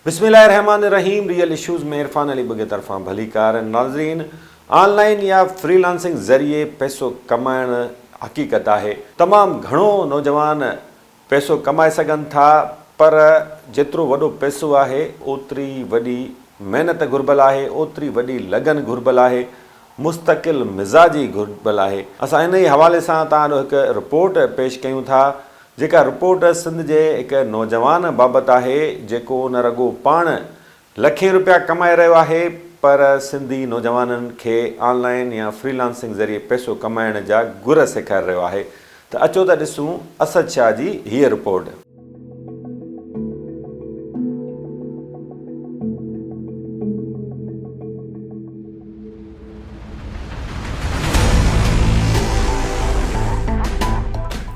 بسم الله الرحمٰن الرحيم ريئل اشوز ۾ عرفان علي ٻگهي طرفان ڀليڪار ناظرين آن لائين يا فري لانسنگ ذريعي پئسو ڪمائڻ حقيقت آهي تمام گهڻو نوجوان پئسو ڪمائي سگهن ٿا پر جيترو وڏو پئسو آهي اوتري وڏي محنت گهربل آهي اوتري وڏي لگن گهربل آهي مستقل مزاجي گهربل آهي اسان انهي حوالي سان توهان آڏو هڪ رپورٽ پيش ڪيون ٿا جيڪا رپورٽ سنڌ جي هڪ نوجوان بابت آهي جيڪو نه رڳو پاڻ لکين روپيا ڪمائي رهيو آهي پر سنڌي نوجوانن کي آن لائين يا فري لانسنگ ذريعي پئسو ڪمائڻ جا گر سيکاري رهيو آهي ته اچو ته ڏسون اسد شاهه جي هيء رپورٽ.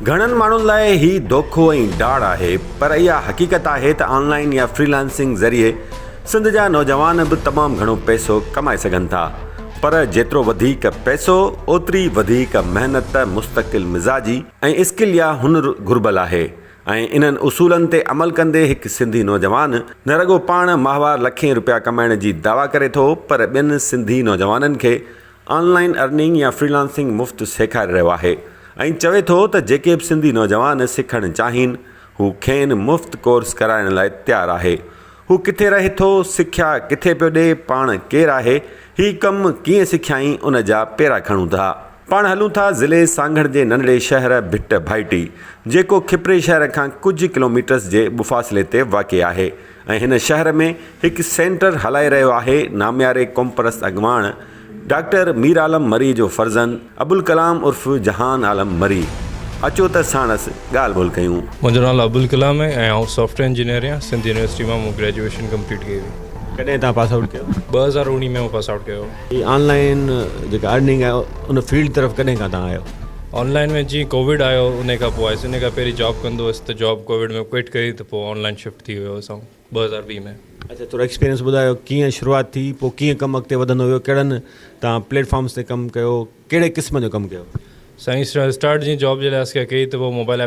گهڻن ماڻهن لاء هي دوکو ۽ ڊاڙ آهي پر اها حقيقت آهي ته آن لائين يا فري لانسنگ ذريعي سنڌ جا نوجوان به تمام گهڻو پئسو ڪمائي سگهن ٿا پر جيترو وڌيڪ پئسو اوتري وڌيڪ محنت، مستقل مزاجي ۽ اسڪل يا هنر گهربل آهي ۽ انهن اصولن تي عمل ڪندي هڪ سنڌي نوجوان نه رڳو پاڻ ماهوار لکين روپيا ڪمائڻ جي دعويٰ ڪري ٿو پر ٻين سنڌي نوجوانن کي آن لائين ارننگ يا فري لانسنگ مفت سيکاري رهيو آهي ۽ چوي ٿو ته جيڪي به سنڌي نوجوان سکڻ چاهين هو کين مفت ڪورس ڪرائڻ لاء تيار آهي. هو ڪٿي رهي ٿو، سکيا ڪٿي پيو ڏئي، پاڻ ڪير آهي، هي ڪم ڪيئن سکيائين ان جا پيرا کڻون ٿا. پاڻ هلون ٿا ضلعي سانگهڙ جي ننڍڙي شهر ڀٽ ڀائٽي، جيڪو کپري شهر کان ڪجهه ڪلوميٽرس جي مفاصلي تي واقع آهي ۽ هن شهر ۾ هڪ سينٽر هلائي رهيو آهي نامياري قومپرست اڳواڻ ڊاڪٽر مير عالم مري جو فرزند ابوالڪلام عرف جهان عالم مري. اچو ته ساڻس ڳالهه ٻولهه ڪيون. منهنجو نالو ابوالڪلام آهي ۽ آئون سافٽ ويئر انجنيئر آهيان. سنڌ يونيورسٽي مان مون گريجوئيشن ڪمپليٽ ڪئي هئي. ڪڏهن توهان پاس آئوٽ ڪيو؟ 2019 ۾ مون پاس آئوٽ ڪيو. هي آن لائين جيڪا ارننگ آهي ان فيلڊ طرف ڪڏهن کان توهان آيو؟ آن لائين ۾ جيئن ڪووڊ آيو انهي کان پوء آيس. انهي کان پهرين جاب ڪندو هيس ته جاب ڪووڊ ۾ ڪوئٽ ڪئي ته پوء آن لائين شفٽ ٿي ويو هيس آئون 2020 ۾. اڇا ٿورو ايڪسپيرينس ٻڌايو ڪيئن شروعات ٿي پوء ڪيئن ڪم اڳتي وڌندو ويو ڪهڙن توهان پليٽ فارمس تي ڪم ڪيو ڪهڙي قسم جو ڪم ڪيو. سائين اسٽارٽ جيئن جاب جي لاء اسڪا ڪئي ته پوء موبائل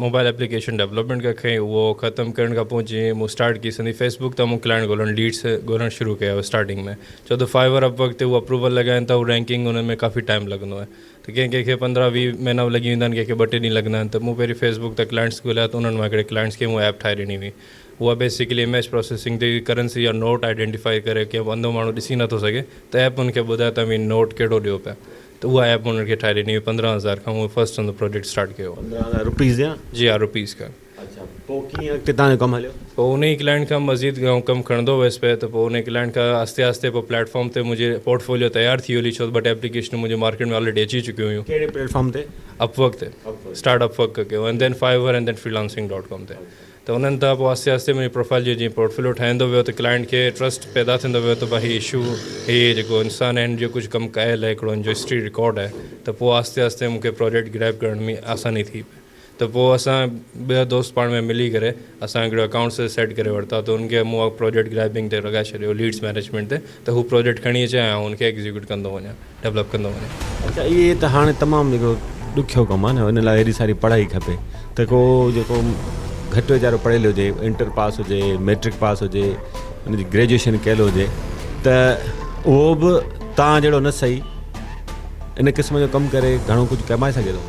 موبائل ايپليڪيشن ڊولپمينٽ کان کئي اهو ختم ڪرڻ کان پوء جيئن مون اسٽارٽ ڪئي سندي فيس بڪ تان مون ڪلائنٽ ڳولڻ ليڊس ڳولڻ شروع ڪيا اسٽارٽنگ ۾ ڇو ته فائيور اپ ورڪ تي هو اپروول لڳائن ٿا هو رينڪنگ انهن ۾ ڪافي ٽائيم لڳندو آهي ته ڪنهن ڪنهن کي پندرهن ويهه مهينا به لڳي ويندا آهن ڪنهن کي ٻه ٽي ڏينهن لڳندا آهن ته مون پهرين فيس بڪ تان ڪلائنٽس ڳوليا ته انهن مان هڪڙي ڪلائنٽس کي مون ايپ ٺاهي ڏني هئي اها بيسيڪلي اميج پروسيسنگ تي ڪرنسي يا نوٽ آئيڊينٽيفائي ڪري ڪنهن انڌو ماڻهو ڏسي نٿو سگهي ته ايپ ان کي ٻڌائي ته اوهين نوٽ ڪهڙو ڏيو پيا ته اها ايپ انهن کي ٺاهي ڏني هئي 15,000 کان مون فرسٽ ان پروجيڪٽ اسٽارٽ ڪيو. 15,000 روپيز يا؟ جي ها روپيز کان. اڇا پوء ڪيئن اڳتي تهان جو ڪم هليو؟ پوء انهي ڪلائنٽ کان مزيد آئون ڪم کڻندو ويس پئي ته پوء انهي ڪلائنٽ کان آهستي آهستي پوء پليٽ فارم تي منهنجي پورٽ فوليو تيار ٿي وئي ڇو ته ٻه ٽي ايپليڪيشنون منهنجي مارڪيٽ ۾ آلريڊي اچي چڪيون هيون. ڪهڙي پليٽ فارم تي؟ اپ ورڪ تي اسٽارٽ اپ ورڪ ڪيو ۽ دين فائيور ۽ دين فري لانسنگ ڊاٽ ڪام تي. ته انهن تان پوء آهستي آهستي منهنجي پروفائل جو جيئن پورٽفوليو ٺهندو ويو ته ڪلائنٽ کي ٽرسٽ پيدا ٿيندو ويو ته ڀائي هي اشو هي جيڪو انسان آهي هن جو ڪجهه ڪم ڪيل آهي هڪڙو هن جو هسٽري رڪارڊ آهي ته پوء آهستي آهستي مون کي پروجيڪٽ گريب ڪرڻ ۾ آساني ٿي پئي ته پوء اسان ٻيا دوست پاڻ ۾ ملي ڪري اسان هڪڙو اڪائونٽس سيٽ ڪري ورتا ته ان کي مون پروجيڪٽ گريبنگ تي لڳائي ڇڏيو ليڊس مئنيجمينٽ تي ته هو پروجيڪٽ کڻي اچي ۽ آئون ان کي ايگزيڪيوٽ ڪندو وڃان ڊولپ ڪندو وڃان. اڇا اهي ته هاڻي تمام جيڪو ڏکيو ڪم آهي نه ان لاء هيڏي ساري پڙهائي کپي ته ڪو جيڪو گهٽ ويچارو پڙهيل هجي انٽر پاس هجي ميٽرڪ پاس هجي ان جي گريجوئيشن ڪيل هجي ته اهو به تان جهڙو نه سهي ان قسم جو ڪم ڪري گهڻو ڪجهه ڪمائي سگهي ٿو.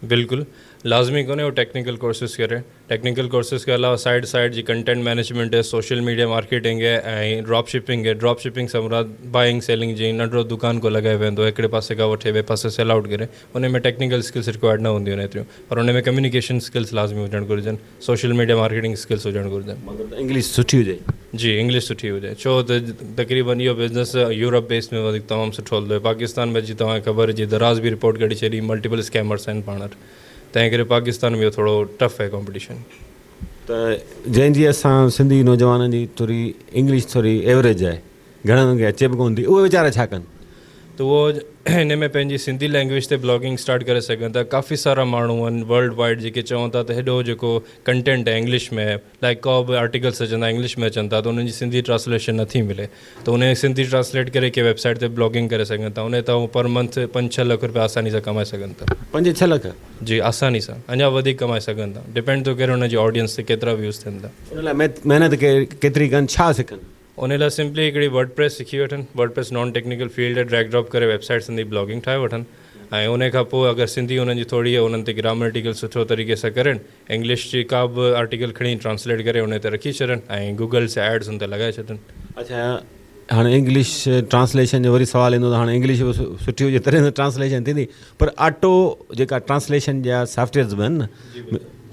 بلڪل لازمي ڪونهي هو ٽيڪنيڪل ڪورسز ڪري ٽيڪنيڪل ڪورسز کان علاوه سائيڊ سائيڊ جي ڪنٽينٽ مئنيجمينٽ هي سوشل ميڊيا مارڪيٽنگ هي ۽ ڊراپ شپنگ هي ڊراپ شپنگ سان مراد بائنگ سيلنگ جي ننڍڙو دڪان ڪو لڳايو ويندو هڪڙي پاسي کان وٺي ٻئي پاسي سيل آئوٽ ڪري ان ۾ ٽيڪنيڪل اسڪلس رڪوائرڊ نه هونديون آهن ايتريون پر ان ۾ ڪميونيڪيشن اسڪلس لازمي هجڻ گهرجن سوشل ميڊيا مارڪيٽنگ اسڪلس هجڻ گهرجن. مطلب ته انگلش سٺي هجي. جي انگلش سٺي هجي ڇو ته تقريبن اهو بزنس يورپ بيس ۾ وڌيڪ تمام سٺو هلندو آهي پاڪستان ۾ جي توهان کي خبر هجي دراز به رپورٽ ڪڍي ڇڏي ملٽيپل اسڪيمرس آهن پاڻ وٽ. تنهن ڪري پاڪستان ۾ اهو ٿورو ٽف آهي ڪامپٽيشن. ته جنهن جي اسان سنڌي نوجوانن جي ٿوري انگلش ٿوري ايوريج آهي گهڻن کي اچي به ڪونه ٿي اهي ويچارا ڇا ڪن؟ ته اهو هن ۾ پنهنجي سنڌي لينگويج تي بلاگنگ اسٽارٽ ڪري سگهن ٿا ڪافي سارا ماڻهو آهن ورلڊ وائيڊ جيڪي چون ٿا ته هيڏو جيڪو ڪنٽينٽ آهي انگلش ۾ لائڪ ڪا به آرٽيڪلس اچن ٿا انگلش ۾ اچن ٿا ته انهن جي سنڌي ٽرانسليشن نٿي ملي ته ان کي سنڌي ٽرانسليٽ ڪري ڪنهن ويب سائيٽ تي بلاگنگ ڪري سگهن ٿا ان تان هو پر منٿ پنج ڇهه لک روپيا آساني سان ڪمائي سگهن ٿا. پنج ڇهه لک؟ جي آساني سان اڃا وڌيڪ ڪمائي سگهن ٿا ڊپينڊ ٿو ڪري ان جي آڊينس تي ڪيترا ويوز ٿين ٿا. ان لاء محنت ڪيتري ڪن ڇا سکن؟ ان لاء سمپلي هڪڙي ورڊ پريس سکي وٺن، word press non technical field آهي ڊريگ ڊراپ ڪري ويب سائيٽ سنڌي بلاگنگ ٺاهي وٺن ۽ ان کان پوء اگر سنڌي انهن جي ٿوري انهن تي گرامرٽيڪل سٺو طريقي سان ڪرين انگلش جي ڪا به آرٽيڪل کڻي ٽرانسليٽ ڪري ان تي رکي ڇڏن ۽ گوگل سي ايڊز ان تي لڳائي ڇڏن. اڇا هاڻي انگلش ٽرانسليشن جو وري سوال ايندو ته هاڻي انگلش به سٺي هجي تڏهن ته ٽرانسليشن ٿيندي پر آٽو جيڪا ٽرانسليشن جا سافٽويئرز به آهن نه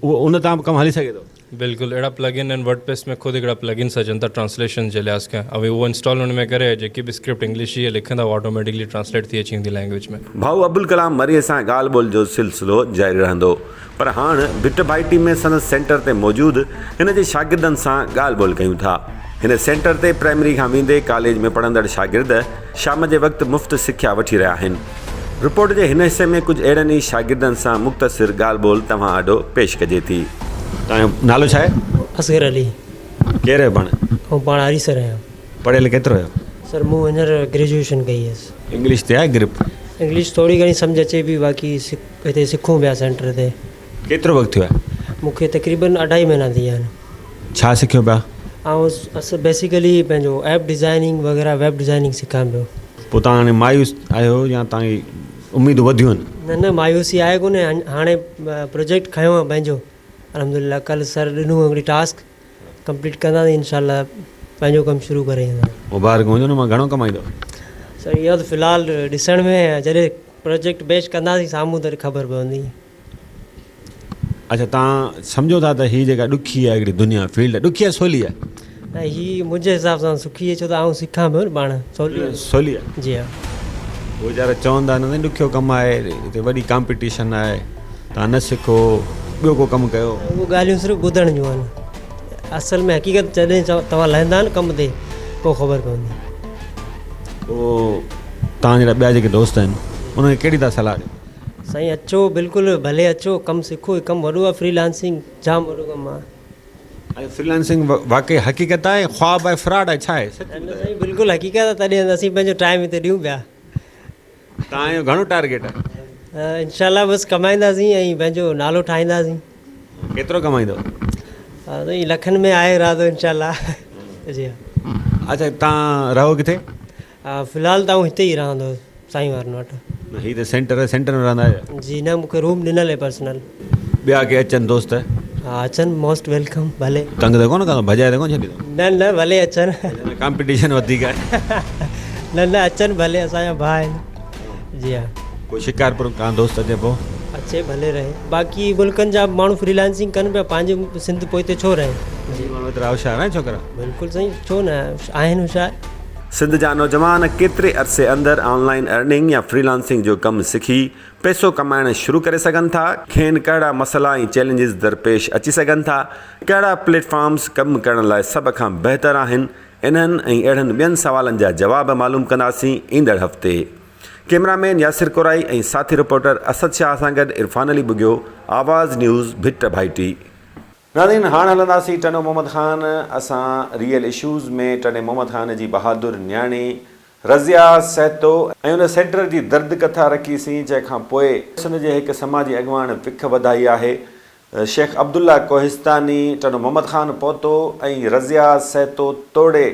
اهو ان تان به ڪم هلي سگهي ٿو. بلڪل اهڙا پلگ ان آهن ورڊ پريس ۾ خود هڪڙا پلگ انس اچن ٿا ٽرانسليشن جي لحاظ کان اوهين اهو انسٽال ان ۾ ڪري جيڪي به اسڪرپٽ انگلش جي لکندا اهو آٽوميٽڪلي ٽرانسليٽ ٿي اچي ويندي لينگويج ۾. ڀائو عبدالڪلام مريء سان ڳالهه ٻولهه جو سلسلو جاري رهندو پر هاڻ ڀٽ ڀائٽي ۾ سندس سينٽر تي موجود هن جي شاگردن سان ڳالهه ٻولهه ڪيون ٿا. هن سينٽر تي پرائمري کان ويندي ڪاليج ۾ پڙهندڙ شاگرد شام جي وقت مفت سکيا وٺي رهيا آهن. رپورٽ جي هن حصي ۾ ڪجهه اهڙن ئي شاگردن سان مختصر ڳالهه ٻولهه توهان آڏو پيش ڪجي ٿي. توهان جو نالو ڇا آهي؟ اصغر علي. ڪير آهيو پاڻ؟ آئون پاڻ آريسر آهيان. پڙهيل ڪيترو آهيو؟ سر مون هينئر گريجوئيشن ڪئي هيس. انگلش تي آهي گرپ؟ انگلش ٿوري گهڻي سمجهه اچي پئي باقي هتي سکون پيا سينٽر تي. ڪيترو وقت ٿيو آهي؟ مون کي تقريبن اڍائي مهينا ٿي ويا آهن. ڇا سکيو پيا؟ آئون بيسيڪلي پنهنجو ايپ ڊزائننگ وغيره ويب ڊزائننگ سکان پيو. پوء توهان هاڻي مايوس آهيو يا توهان جي اميدون وڌيون آهن؟ نه نه مايوسي آهي ڪونه هاڻي پروجيڪٽ کنيو آهي پنهنجو الحمدلله ڪلهه سر ڏنو هڪڙي ٽاسڪ ڪمپليٽ ڪنداسين انشاء الله پنهنجو ڪم شروع ڪري وينداسين. مبارڪون هجن مان گهڻو ڪمائيندو؟ سر اهو ته في الحال ڏسڻ ۾ جڏهن پروجيڪٽ پيش ڪنداسين سامهون تڏهن خبر پوندي. اڇا توهان سمجهو ٿا ته هي جيڪا ڏکي آهي هڪڙي دنيا فيلڊ ڏکي آهي سولي آهي؟ نه هي منهنجي حساب سان سکي آهي ڇو ته آئون سکان پيو نه پاڻ سولي آهي. سولي آهي؟ جي ها. هو ويچارا چون ٿا نه سائين ڏکيو ڪم آهي هتي وڏي ڪامپيٽيشن آهي توهان نه سکو ٻيو ڪو ڪم ڪيو. اهي ڳالهيون صرف ٻڌڻ جون آهن اصل ۾ حقيقت جڏهن توهان لهندا نه ڪم تي پوء خبر پوندي. پوء توهان جهڙا ٻيا جيڪي دوست آهن انهن کي ڪهڙي ٿا صلاح ڏيو؟ سائين اچو بلڪل ڀلي اچو ڪم سکو هي ڪم وڏو آ فري لانسنگ جام وڏو ڪم آ. ۽ فري لانسنگ واقعي حقيقت آهي خواب آهي فراڊ آهي ڇا آهي سچ ٻڌايو. نه سائين بلڪل حقيقت آ تڏهن اسين پنهنجو ٽائيم هتي ڏيون پيا. توهان جو گهڻو ٽارگيٽ آهي؟ انشاء الله بس ڪمائينداسين ۽ پنهنجو نالو ٺاهينداسين. ڪيترو ڪمائيندو؟ سائين لکن ۾ آهي ارادو انشاء الله جي ها. اڇا توهان رهو ڪٿي؟ في الحال ته آئون هتي ئي رهان ٿو سائين وارن وٽ. نه هي ته سينٽر آهي سينٽر ۾ رهندا آهيو ڇا؟ جي نه مونکي روم ڏنل آهي پرسنل. ٻيا ڪي اچن دوست؟ ها اچن موسٽ welcome ڀلي. تنگ ته ڪونه ڪندو ڀڄائي ته ڪونه ڇڏيندو؟ نه نه ڀلي اچن. ڪامپيٽيشن وڌيڪ آهي. نه نه اچن ڀلي اسان جا ڀاء آهن جي ها. ڪو شڪارپور کان دوست اچي پوء؟ اچي ڀلي رهي باقي ملڪن جا ماڻهو فري لانسنگ ڪن پيا پنهنجي سنڌ پوئتي ڇو رهي. سنڌي ماڻهو ايترا هوشيار آهن ڇوڪرا؟ بلڪل سائين ڇو نه آهن هوشيار. سنڌ جا نوجوان ڪيتري عرصي اندر آن لائن ارننگ يا فري لانسنگ جو ڪم سکي پئسو ڪمائڻ شروع ڪري سگهن ٿا، کين ڪهڙا مسئلا ۽ چئلينجز درپيش اچي سگهن ٿا، ڪهڙا پليٽ فارمز ڪم ڪرڻ لاء سڀ کان بهتر آهن، انهن ۽ اهڙن ٻين سوالن جا جواب معلوم ڪنداسين ايندڙ هفتي. ڪئميرا مين ياسر ڪورائي ۽ ساٿي رپورٽر اسد شاهه سان گڏ عرفان علي ٻگهيو، آواز نيوز، ڀٽ ڀائٽي. ناظرين هاڻ هلنداسين ٽنڊو محمد خان اسان ريئل اشوز ۾ ٽنڊي محمد خان جي بهادر نياڻي رضيه سهتو ۽ ان سينٽر جي درد ڪٿا رکي سين جنهن کان پوء سنڌ جي هڪ سماجي اڳواڻ وک وڌائي آهي شيخ عبدالله ڪوهستاني ٽنڊو محمد خان پهتو ۽ رضيه سهتو توڙي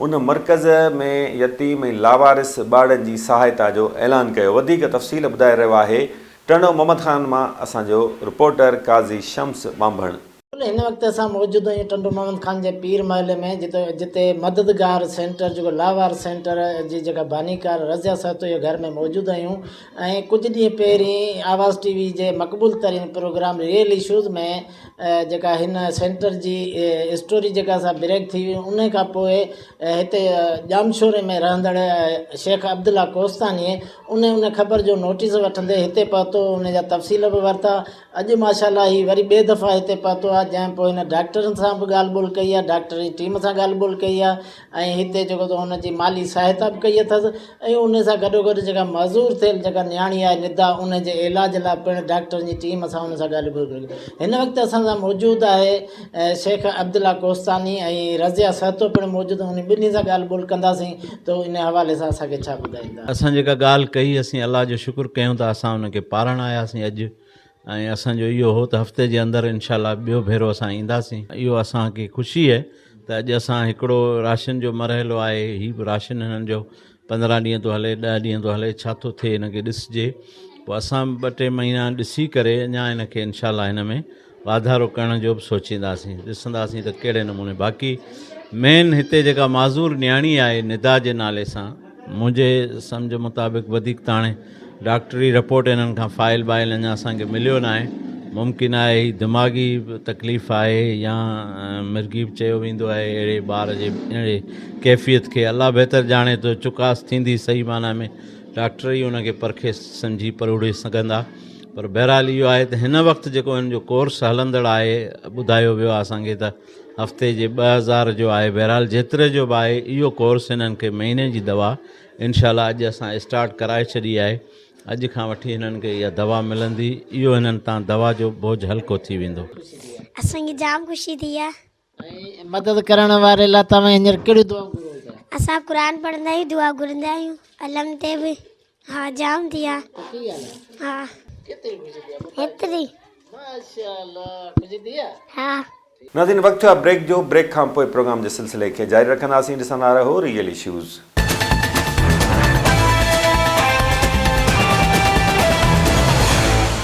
ان مرڪز ۾ يتيم ۽ لاوارث ٻارڙن جي سهائتا جو اعلان ڪيو وڌيڪ تفصيل ٻڌائي رهيو آهي ٽنڊو محمد خان مان اسان جو رپورٽر قاضي شمس ٻانڀڻ. هن وقت اسان موجود آهيون ٽنڊو محمد خان جي پير محلي ۾ جتي جتي مددگار سينٽر جيڪو لاوارث سينٽر جي جيڪا بانيڪار رضيه سهتو جي گهر ۾ موجود آهيون ۽ ڪجهه ڏينهن پهرين آواز ٽي وي جي مقبول ترين پروگرام ريئل اشوز ۾ جيڪا هن سينٽر جي اسٽوري جيڪا سا بريڪ ٿي هئي ان کان پوء هتي ڄامشوري ۾ رهندڙ شيخ عبدالله ڪوستاني ان ان خبر جو نوٽيس وٺندي هتي پهتو، ان جا تفصيل به ورتا. اڄ ماشاء الله هي وري ٻئي دفعا هتي پهتو آهي. آهي جنهن پوء هن ڊاڪٽرن سان به ڳالهه ٻولهه ڪئي آهي ڊاڪٽر جي ٽيم سان ڳالهه ٻولهه ڪئي آهي ۽ هتي جيڪو ته هن جي مالي سهائتا به ڪئي اٿس ۽ ان سان گڏو گڏ جيڪا معذور ٿيل جيڪا نياڻي آهي ندا ان جي علاج لاء پڻ ڊاڪٽرن جي ٽيم سان ان سان ڳالهه ٻولهه ڪئي هن وقت اسان سان موجود آهي شيخ عبدالله ڪوستاني ۽ رضيه سهتو پڻ موجود آهن انهن ٻنهي سان ڳالهه ٻولهه ڪنداسين ته ان حوالي سان اسان کي ڇا ٻڌائيندا. اسان جيڪا ڳالهه ڪئي اسين الله جو شڪر ڪيون ته اسان ان کي پارڻ آياسين اڄ ۽ اسان جو اهو هو ته هفتي جي اندر انشاء الله ٻيو ڀيرو اسان اينداسين اهو اسان کي خوشي آهي ته اڄ اسان هڪڙو راشن جو مرحلو آهي هي به راشن هنن جو 15 ڏينهن ٿو هلي 10 ڏينهن ٿو هلي ڇا ٿو ٿئي هن کي ڏسجي پوء اسان ٻه ٽي مهينا ڏسي ڪري اڃا هن کي انشاء الله هن ۾ واڌارو ڪرڻ جو به سوچينداسين ڏسنداسين ته ڪهڙي نموني باقي مين هتي جيڪا معذور نياڻي آهي ندا جي نالي سان منهنجي سمجهه مطابق وڌيڪ ته هاڻي ڊاڪٽري رپورٽ هنن کان فائل بائل اڃا اسان کي مليو ناهي ممڪن آهي هي دماغي تڪليف آهي يا مرگي به چيو ويندو آهي اهڙي ٻار جي اهڙي ڪيفيت کي الله بهتر ڄاڻي ٿو چڪاس ٿيندي صحيح معنيٰ ۾ ڊاڪٽر ئي ان کي پرکي سمجهي پروڙي سگهندا پر بهرحال اهو آهي ته هن وقت جيڪو هن جو ڪورس هلندڙ آهي ٻڌايو ويو آهي اسان کي ته هفتي جي 2000 جو آهي بهرحال جيتري جو به آهي اهو ڪورس هنن کي مهيني جي دوا انشاء الله اڄ اسان اسٽارٽ ڪرائي ڇڏي آهي اڄ کان وٺي هنن کي اها دوا ملندي اهو هنن تان دوا جو بوجه هلڪو ٿي ويندو. اسان کي جام خوشي ٿي آ. ۽ مدد ڪرڻ واري لاء توهين هينئر ڪهڙيون دعائون گهرو ٿا؟ اسان قرآن پڙهندا آهيون دعا گهرندا آهيون علم تي به ها جام ٿي آ. پڪي ڳالهه آ؟ ها. ڪيتري خوشي ٿي آ ٻڌاء. هيتري. ماشاءالله خوشي ٿي آ؟ ها. ناظرين وقت ٿيو آهي بريڪ جو، بريڪ کان پوء پروگرام جي سلسلي کي جاري رکنداسين، ڏسندا رهو ريئل اشوز.